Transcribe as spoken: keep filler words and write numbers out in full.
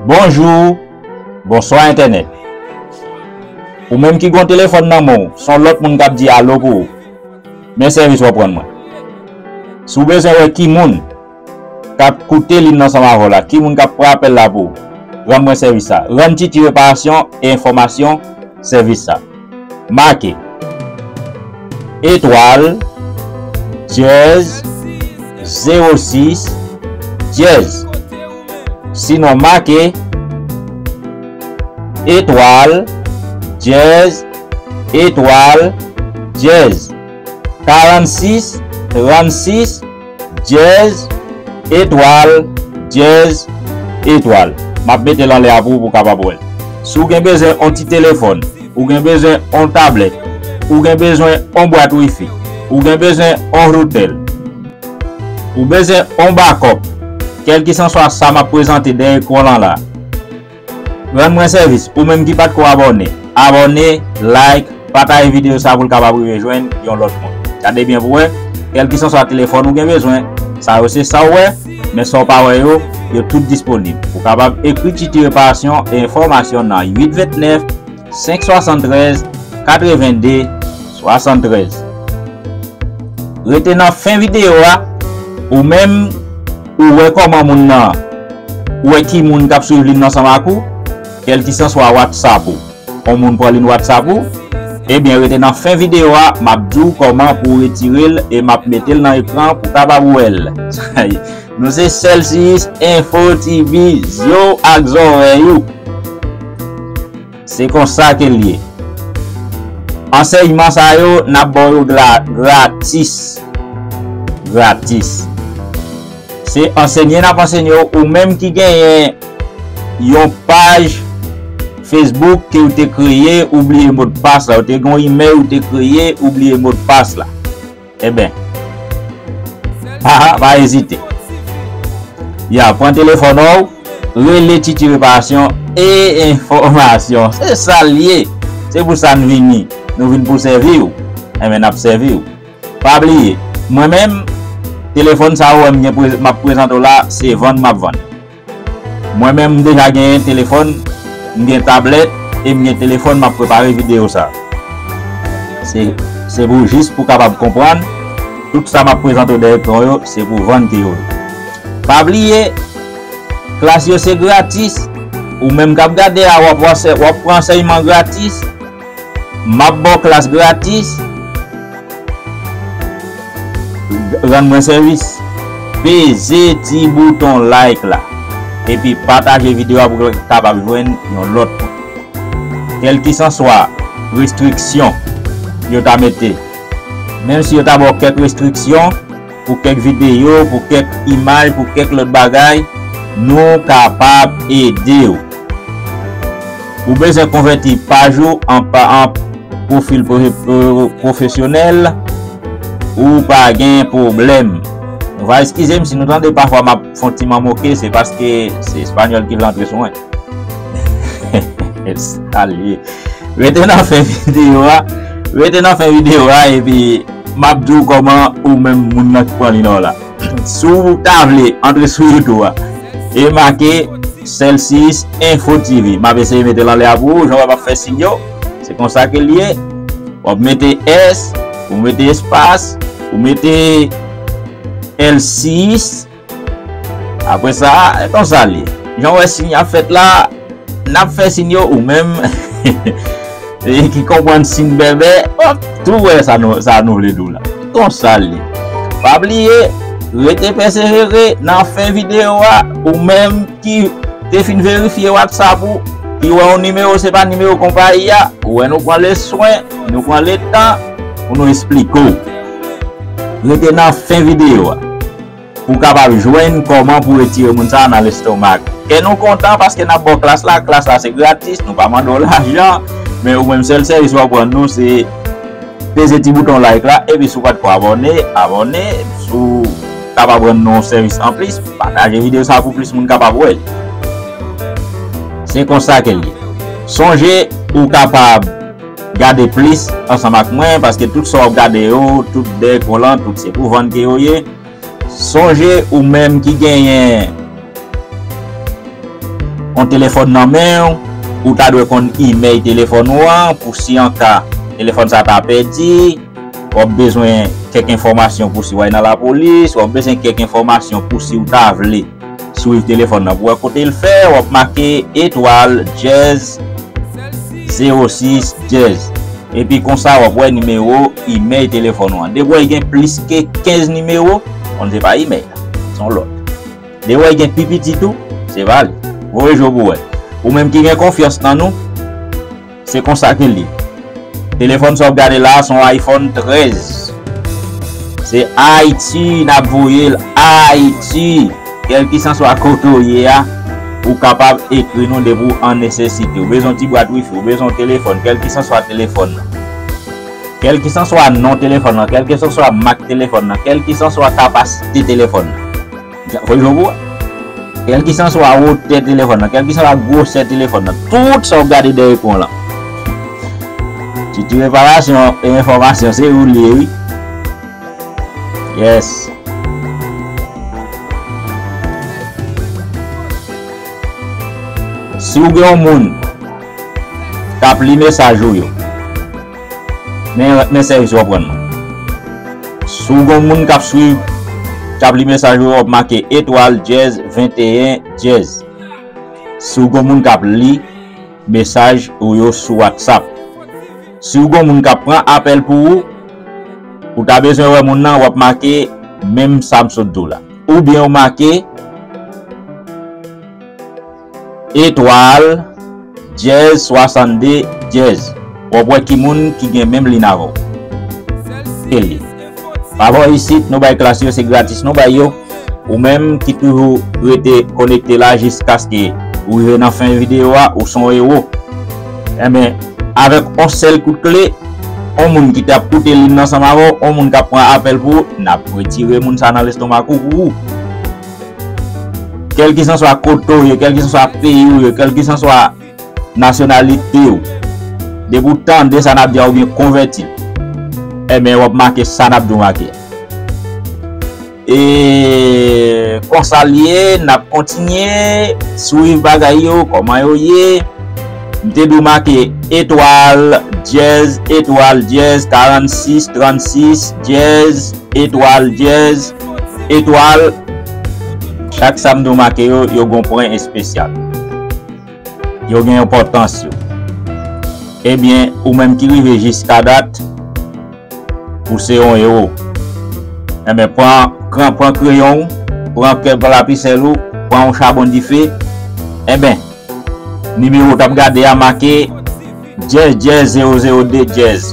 Bonjou, bonswa entènèt. Ou menm ki gon telefòn nan men w, se yon lòt moun k ap di alo pou ou. Men sèvis w ap rann mwen. Si w bezwen wè ki moun k ap koute liy nan ansanm avè w la, ki moun k ap pran apèl la pou ou, rann mwen sèvis sa. Rann Titi reparasyon e enfòmasyon sèvis sa. Make etwal dyèz zewo sis dyèz. Sinon, make etwal dyèz etwal dyèz karannsis trannsis dyèz etwal dyèz etwal. M ap mete l anlè a pou ou pou w kapab wè l. Si w gen bezwen yon ti telefòn, ou gen bezwen yon tablèt, ou gen bezwen yon bwat wifi, ou gen bezwen yon routè, ou bezwen yon bakòp, kèlkeswa sa m ap prezante dèyè ekran lan la, rann mwen sèvis, ou menm ki pa t ko abòne, abòne, like, pataje videyo sa pou l kapab rive jwenn yon lòt moun. Gade byen pou wè, kèlkeswa telefòn ou gen bezwen, sa yo se sa w wè, men sa w pa wè yo, yo tout disponib. Ou kapab ekri Titi reparasyon e enfòmasyon nan uit vennèf senk swasanntrèz katrevenndde swasanntrèz. Rete nan fen videyo a, ou menm, ou wè kòman moun nan, ou wè ki moun k ap swiv liy nan ansanm ak ou, kèlkeswa WhatsApp ou, yon moun pran liy WhatsApp ou, ebyen, rete nan fen videyo a, m ap di w kòman pou w retire l e m ap mete l nan ekran pou w kapab wè l. Nou se Celsius Info T V, zye w ak zòrèy ou. Se konsa ke l ye. Ansèyman sa yo, n ap ba w yo gra-, gratis. Gratis. Se ansenye n ap ansenye w, ou menm ki genyen yon paj Facebook ke w te kreye, ou bliye modpas la, ou te gen yon imèl, ou te kreye, ou bliye modpas la. Ebyen, pa, pa ezite. Ya, pran telefòn ou, rele Titi reparasyon e enfòmasyon. Se sa l ye. Se pou sa n vini. Nou vin pou sèvi w. Enben, n ap sèvi w. Pa bliye, mwen menm, telefòn sa ou wè m gen prez-, m ap prezante w la, se vann m ap vann. Mwen menm, m deja genyen telefòn, m gen tablèt, e m gen telefòn, m ap prepare videyo sa. Se, se pou jis pou kapab konprann, tout sa m ap prezante w dèyè ekran yo, se pou vann ke yo ye. Pa bliye, klas yo se gratis. Ou menm k ap gade a, w ap, w ap pran ansèyman gratis. M ap ba w klas gratis. Rann mwen sèvis. Peze ti bouton like la. Epi pataje videyo a pou l kapab jwenn yon lòt moun. Kèlkisanswa restriksyon yo ta mete, menm si yo ta ba w kèk restriksyon, pou kèk videyo, pou kèk imaj, pou kèk lòt bagay, nou kapab ede w. Ou bezwen konvèti paj ou an, pa-, an pwofil pwo-, pwo-, pwofesyonèl, ou pa gen pwoblèm. Nou va eskize m si nou tande pafwa m ap fè yon ti manmoke, se paske se espanyòl ki vle antre sou mwen. Sa l ye. Rete nan fen videyo a. Rete nan fen videyo a, epi m ap di w kòman ou menm moun nan ki pran liy nan w la. Si w ta vle antre sou YouTube a, e make Celsius Info T V. M ap eseye mete l anlè a pou ou, jan w wè m ap fè siy yo. Se konsa ke l ye. W ap mete S, ou mete espas, ou mete L sis, Apre sa, e konsa l ye. Jan w wè siy ap fèt la, n ap fè siy yo, ou menm e ki konprann siy bèbè, w ap tou wè sa nou, sa nou vle di w la. Konsa l ye. Pa bliye, rete pèsevere nan fen videyo a, ou menm ki te fin verifye WhatsApp ou, ki wè yon nimewo se pa nimewo konpayi a, ou wè nou pran le swen, nou pran le tan pou nou esplike w. Rete nan fen videyo a. Pou w kapab jwenn kòman pou retire moun sa a nan lestomak. Kè nou kontan paske n ap ba w klas la, klas la se gratis, nou pa mande w lajan, men ou menm sèl sèvis w ap rann nou se peze ti bouton like la, epi si w pa t ko abòne, abòne, si w kapab rann nou yon sèvis anplis, pataje videyo sa a pou plis moun kapab wè l. Se konsa ke l ye. Sonje, ou kapab gade plis ansanm ak mwen, paske tout sa w ap gade yo, tout dèyè ekran lan, tout se pou vann ke yo ye. Sonje ou menm ki genyen, yon telefòn nan men w, ou ta dwe konn imèy telefòn ou an pou si an ka telefòn sa ta pèdi, w ap bezwen kèk enfòmasyon pou si w al nan lapolis, w ap bezwen kèk enfòmasyon pou si w ta vle swiv telefòn nan pou wè kote l fè, w ap make etwal dyèz zewo sis dyèz. Epi konsa w ap wè nimewo imèy telefòn ou an. Depi w wè gen plis ke kenz nimewo, on se pa imèy la, se yon lòt. Depi w wè gen pi piti tou, se pa li. Voye je w pou wè. Ou menm ki gen konfyans nan nou, se konsa ke l ye. Telefòn sa w ap gade la a, se yon iPhone trèz. Se Ayiti n ap voye l, Ayiti. Kèlkisanswa kote w ye a, ou kapab ekri nou depi w an nesesite. Ou bezwen yon ti bwat wifi, ou bezwen yon telefòn, kèlkisanswa telefòn nan. Kèlkisanswa non telefòn nan, kèlkisanswa mak telefòn nan, kèlkisanswa kapasite telefòn nan. Voye je w pou wè. Kèlkisanswa wotè telefòn nan, kèlkisanswa gwosè telefòn nan, tout sa w ap gade dèyè ekran w lan. Titi Reparasyon e enfòmasyon, se ou l ye, wi. Yes. Si w gen yon moun k ap li mesaj ou yo, men, men sèvis w ap rann mwen. Si w gen yon moun k ap swiv, k ap li mesaj ou yo, w ap make etwal dyèz venteyen dyèz. Si w gen yon moun k ap li mesaj ou yo sou WhatsApp. Si w gen yon moun k ap pran apèl pou ou, ou ta bezwen wè moun nan, w ap make menm sa m sot di w la. Oubyen w make etwal dyèz swasannde dyèz. W ap wè ki moun ki gen menm liy nan avè w. Ke li. Pa bò isit, nou bay klas yo, se gratis nou bay yo. Ou menm ki toujou rete konekte la jiskaske ou rive nan fen videyo a, ou se yon ewo. Enben, avèk yon sèl kout kle, yon moun ki t ap koute liy nan ansanm avè w, yon moun k ap pran apèl pou ou, n ap retire moun sa nan lestomak ou pou ou. Kèlkisanswa kote w ye, kèlkisanswa peyi w ye, kèlkisanswa nasyonalite w, depi w tande sa n ap di a oubyen konvèti, enben, w ap make sa n ap di w make a. E konsa l ye, n ap kontinye swiv bagay yo, kòman yo ye. M te dwe make etwal dyèz etwal dyèz karannsis trannsis dyèz etwal dyèz etwal. Chak sa m dwe make yo, yo gen yon pwen espesyal. Yo gen enpòtans yo. Ebyen, ou menm ki rive jiska dat, ou se yon ewo. Enben, pran, pran, pran kreyon w, pran kè, pran lapisèl ou, pran yon chabon dife. Enben, nimewo w t ap gade a make dyèz dyèz zewo zewo de dyèz.